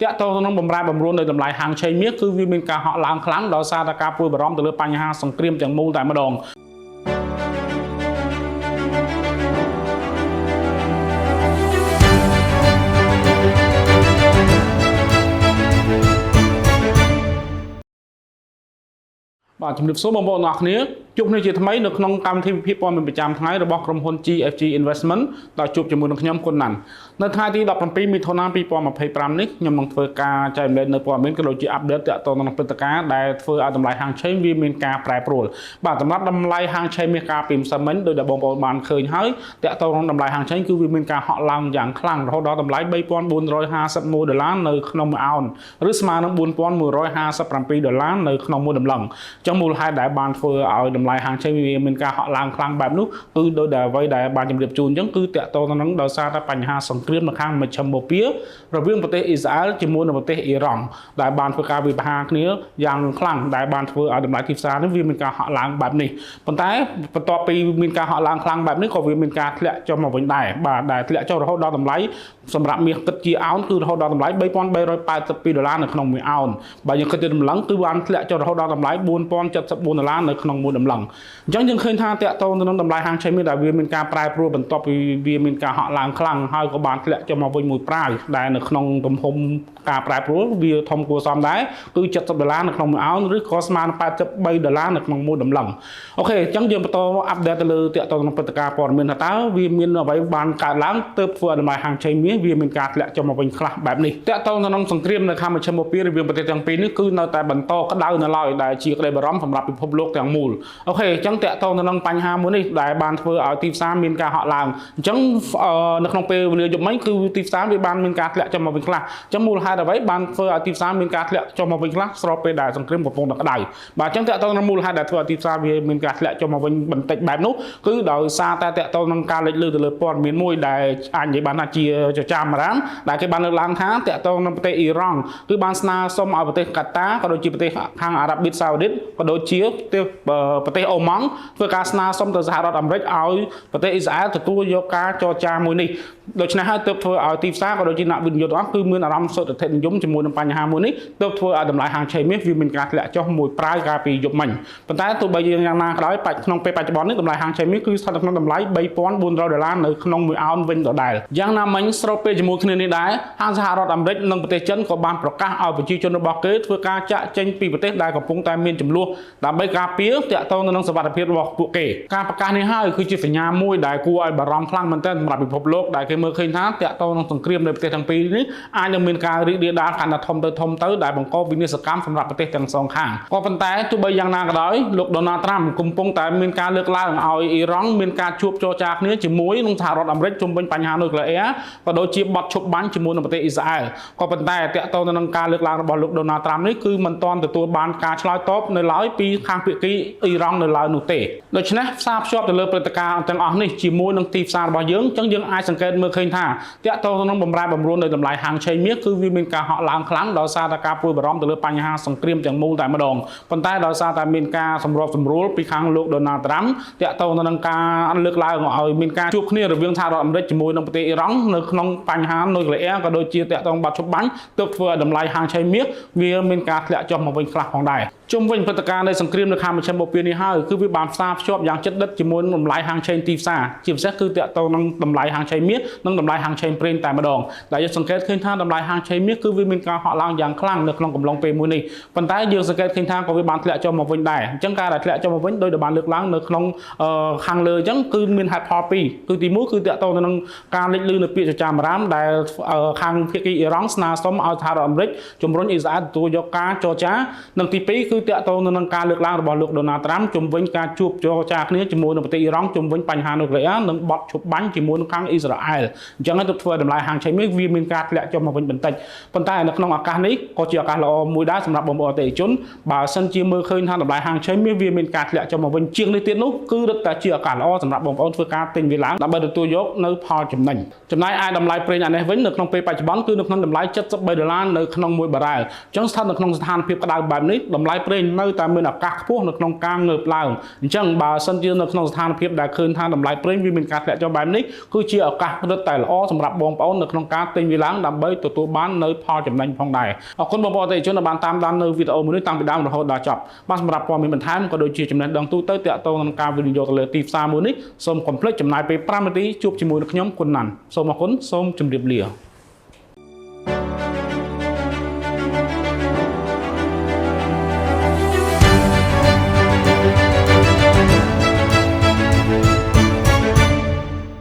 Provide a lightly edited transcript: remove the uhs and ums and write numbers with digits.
តាក់ទងទៅនឹងបំរែបំរួលនៅតម្លៃហាងឆេងមាសគឺវាមានការហក់ឡើងខ្លាំងដោយសារតែការព្រួយបារម្ភទៅលើបញ្ហាសង្គ្រាមទាំងមូលតែម្ដង។ បាទជំរាបសួរបងប្អូនទាំងអស់គ្នាជួបគ្នាជាថ្មីនៅក្នុងកម្មវិធីវិភាគព័ត៌មានប្រចាំថ្ងៃរបស់ក្រុមហ៊ុន GFG Investment ដែលជួបជាមួយនឹងខ្ញុំគុណណាន់នៅថ្ងៃទី17មិថុនា2025នេះខ្ញុំនឹងធ្វើការចែករំលែកនៅព័ត៌មានក៏ដូចជាupdate ទាក់ទងនឹងព្រឹត្តិការណ៍ដែលធ្វើឲ្យតម្លៃហាងឆេងវាមានការប្រែប្រួលបាទសម្រាប់តម្លៃហាងឆេងមាសកាលពីម្សិលមិញដោយដែលបងប្អូនបានឃើញហើយទាក់ទងនឹងតម្លៃហាងឆេងគឺវាមានការហក់ឡើងយ៉ាងខ្លាំងរហូតដល់តម្លៃ3451ដុល្លារនៅក្នុងមួយអោនឬស្មើនឹង4157ដុល្លារនៅក្នុងមួយតម្លឹងអញ្ចឹងមូលហេតុដែលបានធ្វើឲ្យតម្លៃហាងឆេងវាមានការហក់ឡើងខ្លាំងបែបនោះគឺដោយដែលអ្វីដែលបានជម្រាបជូនអញ្ចឹងគឺទាក់ទងទៅនឹងដោយសារតែបញ្ហាសង្គ្រាមនៅខាងមជ្ឈិមបូព៌ារវាងប្រទេសអ៊ីស្រាអែលជាមួយនឹងប្រទេសអ៊ីរ៉ង់ដែលបានធ្វើការវិភាគគ្នាយ៉ាងខ្លាំងដែលបានធ្វើឲ្យតម្លៃទីផ្សារនេះវាមានការហក់ឡើងបែបនេះប៉ុន្តែបន្ទាប់ពីមានការហក់ឡើងខ្លាំងបែបនេះក៏វាមានការធ្លាក់ចុះមកវិញដែរបាទដែលធ្លាក់ចុះរហូតដល់តម្លៃសម្រាប់មាសគិតជាអោនគឺរហូតដល់តម្លៃ3382ដុល្លារនៅក្នុងមួយអោនបើយើងគិតជាតម្លឹងគឺបានធ្លាក់ចុះរហូតដល់តម្លៃ4074ដុល្លារនៅក្នុងមួយតម្លឹងអញ្ចឹងយើងឃើញថាទាក់ទងទៅនឹងតម្លៃហាងឆេងមាសដែលវាមានការប្រែប្រួលបន្ទាប់ពីវាមានការហក់ឡើងខ្លាំងហើយក៏បានធ្លាក់ចុះមកវិញមួយប្រាវដែលនៅក្នុងទំហំការប្រែប្រួលវាធំគួរសមដែរគឺ70ដុល្លារនៅក្នុងមួយអោនឬក៏ស្មើនឹង83ដុល្លារនៅក្នុងមួយតម្លឹង OK អញ្ចឹងយើងបន្ត update ទៅលើទាក់ទងនឹងព្រឹត្តិការណ៍ព័ត៌មានថាតើវាមានអ្វីបានកើតឡើងទើបធ្វើឲ្យតម្លៃហាងឆេងមាសវាមានការធ្លាក់ចុះមកវិញខ្លះបែបនេះទាក់ទងទៅនឹងសង្គ្រាមនៅខាងមជ្ឈិមបូព៌ារវាងប្រទេសទាំងពីរនេះគឺនៅតែបន្តក្តៅនៅឡើយដែលជាក្តីបារម្ភសម្រាប់ពិភពលោកទាំងមូល OK អញ្ចឹងទាក់ទងទៅនឹងបញ្ហាមួយនេះដែលបានធ្វើឲ្យទីផ្សារមានការហក់ឡើងអញ្ចឹងនៅក្នុងពេលវេលាយប់មិញគឺទីផ្សារវាបានមានការធ្លាក់ចុះមកវិញខ្លះអញ្ចឹងមូលហេតុអ្វីបានធ្វើឲ្យទីផ្សារមានការធ្លាក់ចុះមកវិញខ្លះស្របពេលដែលសង្គ្រាមកំពុងតែក្តៅបាទអញ្ចឹងទាក់ទងនឹងមូលហេតុដែលធ្វើឲ្យទីផ្សារវាមានការធ្លាក់ចុះមកវិញបន្តិចបែបនោះគឺដោយសារតែទាក់ទងនឹងការលេចលឺទៅលើព័ត៌មានមួយដែលអាចនិយាយបានថាជាចចាមរាមដែលគេបានលើកឡើងថាទាក់ទងនឹងប្រទេសអ៊ីរ៉ង់គឺបានស្នើសុំឲ្យប្រទេសកាតាក៏ដូចជាប្រទេសខាងអារ៉ាប៊ីតសាអូឌីតក៏ដូចជាប្រទេសអូម៉ង់ធ្វើការស្នើសុំទៅសហរដ្ឋអាមេរិកឲ្យប្រទេសអ៊ីស្រាអែលទទួលយកការចរចាមួយនេះដូច្នេះហើយទើបធ្វើឲ្យទីផ្សារក៏ដូចជាអ្នកវិនិយោគទាំងអស់គឺមានអារម្មណ៍សុទិដ្ឋិនិយមជាមួយនឹងបញ្ហាមួយនេះទើបធ្វើឲ្យតម្លៃហាងឆេងមាសវាមានការធ្លាក់ចុះមួយប្រាវកាលពីយប់មិញប៉ុន្តែទោះបីយ៉ាងណាក៏ដោយបាច់ក្នុងពេលបច្ចុប្បន្ននេះតម្លៃហាងឆេងមាសគឺស្ថិតនៅក្នុងតម្លៃ3400ដុល្លារនៅក្នុងមួយអោនវិញដដែលយ៉ាងណាមិញស្របពេលជាមួយគ្នានេះដែរហាងសហរដ្ឋអាមេរិកនិងប្រទេសចិនក៏បានប្រកាសឲ្យប្រជាជនរបស់គេធ្វើការចាក់ចេញពីប្រទេសដែលកំពុងតែមានចំនួនដើម្បីការពារទាក់ទងទៅនឹងសុវត្ថិភាពរបស់ពួកគេការប្រកាសនេះហើយគឺជាសញ្ញាមួយដែលគួរឲ្យបារម្ភខ្លាំងមែនទែនសម្រាប់ពិភពលោកដែលគេមើលឃើញថាទាក់ទងនឹងសង្គ្រាមនៅប្រទេសទាំងពីរនេះអាចនឹងមានការរីករាលដាលកាន់តែធំទៅធំទៅដែលបង្កវិនាសកម្មសម្រាប់ប្រទេសទាំងសងខាងក៏ប៉ុន្តែទោះបីយ៉ាងណាក៏ដោយលោកដូណាល់ត្រាំកំពុងតែមានការលើកឡើងឲ្យអ៊ីរ៉ង់មានការជួបចរចាគ្នាជាមួយនឹងសហរដ្ឋអាមេរិកជុំវិញបញ្ហានុយក្លេអ៊ែរក៏ដូចជាបទឈប់បាញ់ជាមួយនឹងប្រទេសអ៊ីស្រាអែលក៏ប៉ុន្តែទាក់ទងទៅនឹងការលើកឡើងរបស់លោកដូណាល់ត្រាំនេះគឺមិនទាន់ទទួលបានការឆ្លើយតបនៅឡើយពីខាងភាគីអ៊ីរ៉ង់នៅឡើយនោះទេដូច្នេះផ្សារភ្ជាប់ទៅលើព្រឹត្តិការណ៍ទាំងអស់នេះជាមួយនឹងទីផ្សាររបស់យើងអញ្ចឹងយើងអាចសង្កេតមើលឃើញថាទាក់ទងទៅនឹងបំរែបំរួលនៅតម្លៃហាងឆេងមាសគឺវាមានការហក់ឡើងខ្លាំងដោយសារតែការព្រួយបារម្ភទៅលើបញ្ហាសង្គ្រាមទាំងមូលតែម្ដងប៉ុន្តែដោយសារតែមានការសម្របសម្រួលពីខាងលោកដូណាល់ត្រាំទាក់ទងទៅនឹងការលើកឡើងឲ្យមានការជួបគ្នារវាងសហរដ្ឋអាមេរិកជាមួយនឹងប្រទេសអ៊ីរ៉ង់នៅក្នុងបញ្ហានុយក្លេអ៊ែរក៏ដូចជាទាក់ទងបាត់ឈប់បាញ់ទើបធ្វើឲ្យតម្លៃហាងឆេងមាសវាមានការធ្លាក់ចុះមកវិញខ្លះផងដែរជុំវិញព្រឹត្តិការណ៍នៃសង្គ្រាមនៅខាងមជ្ឈិមបូព៌ានេះហើយគឺវាបានផ្សារភ្ជាប់យ៉ាងជិតដិតជាមួយនឹងតម្លៃហាងឆេងទីផ្សារជាពិសេសគឺទាក់ទងនឹងតម្លៃហាងឆេងមាសនិងតម្លៃហាងឆេងប្រេងតែម្ដងដែលយើងសង្កេតឃើញថាតម្លៃហាងឆេងមាសគឺវាមានការហក់ឡើងយ៉ាងខ្លាំងនៅក្នុងកំឡុងពេលមួយនេះប៉ុន្តែយើងសង្កេតឃើញថាក៏វាបានធ្លាក់ចុះមកវិញដែរអញ្ចឹងការដែលធ្លាក់ចុះមកវិញដោយដែលបានលើកឡើងនៅក្នុងខាងលើអញ្ចឹងគឺមានហេតុផលពីរគឺទី1គឺទាក់ទងទៅនឹងការលេចលឺនៅពាក្យចចាមរាមដែលខាងភាគីអ៊ីរ៉ង់ស្នើសុំឲ្យសហរដ្ឋអាមេរិកជំរុញអ៊ីស្រាអែលទទួលយកការចរចានិងទី2គឺទាក់ទងទៅនឹងការលើកឡើងរបស់លោកដូណាល់ត្រាំជុំវិញការជួបចរចាគ្នាជាមួយនឹងប្រទេសអ៊ីរ៉ង់ជុំវិញបញ្ហានុយក្លេអ៊ែរនិងបទឈប់បាញ់ជាមួយនឹងខាងអ៊ីស្រាអែលអញ្ចឹងហើយទើបធ្វើឲ្យតម្លៃហាងឆេងមាសវាមានការធ្លាក់ចុះមកវិញបន្តិចប៉ុន្តែនៅក្នុងឱកាសនេះក៏ជាឱកាសល្អមួយដែរសម្រាប់បងប្អូនអតិថិជនបើសិនជាមើលឃើញថាតម្លៃហាងឆេងមាសវាមានការធ្លាក់ចុះមកវិញជាងនេះទៀតនោះគឺរឹតតែជាឱកាសល្អសម្រាប់បងប្អូនធ្វើការទិញវាឡើងដើម្បីទទួលយកនៅផលចំណេញចំណែកឯតម្លៃប្រេងអានេះវិញនៅក្នុងពេលបច្ចុប្បន្នគឺនៅក្នុងតម្លៃ73ដុល្លារនៅក្នុងមួយបារ៉ែលអញ្ចឹងស្ថិតនៅក្នុងស្ថានភាពក្តៅបែបនេះតម្លៃ ប្រេងនៅតែមានឱកាសខ្ពស់នៅក្នុងការងើបឡើងអញ្ចឹងបើសិនជានៅក្នុងស្ថានភាពដែលឃើញថាតម្លៃប្រេងវាមានការធ្លាក់ចុះបែបនេះគឺជាឱកាសរឹតតែល្អសម្រាប់បងប្អូននៅក្នុងការទិញវាឡើងដើម្បីទទួលបាននៅផលចំណេញផងដែរអរគុណបងប្អូនអតិថិជនដែលបានតាមដាននៅវីដេអូមួយនេះតាំងពីដើមរហូតដល់ចប់បាទសម្រាប់ព័ត៌មានបន្ថែមក៏ដូចជាចំណេះដឹងទូទៅទាក់ទងនឹងការវិនិយោគទៅលើទីផ្សារមួយនេះសូមកុំភ្លេចចំណាយពេល5នាទីជួបជាមួយនឹងខ្ញុំគុណណាន់សូមអរគុណសូមជម្រាបលា។